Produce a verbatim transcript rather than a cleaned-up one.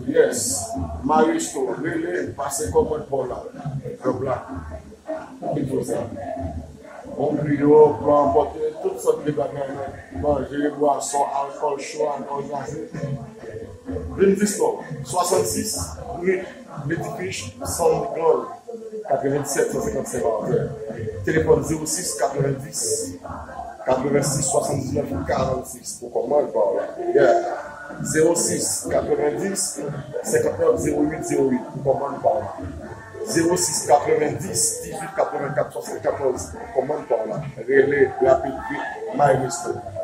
Yes. Maestro, rele, pase kòmand pa w la. An blak. Ki di w sa? Bon griyo, pran, pote tout sòt de bagay, manje, bwason, alkòl cho, alkòl gaze. Vin dis non, swasannsis, rit, Midi Fish, Sound Gold, katrevendisèt san senkannsenk Martel. Telefòn zewo sis katrevendis, katrevensis, swasanndiznèf, karannsis pou kòmand pa w la. Yeah. Zewo sis katrevendis, senkannèf, zewo uit, zewo uit pou kòmand pa w la. Zewo sis katrevendis, dizuit, katrevenkat, swasannkatòz pou kòmand pa w la. Rele rapid vit, Maestro.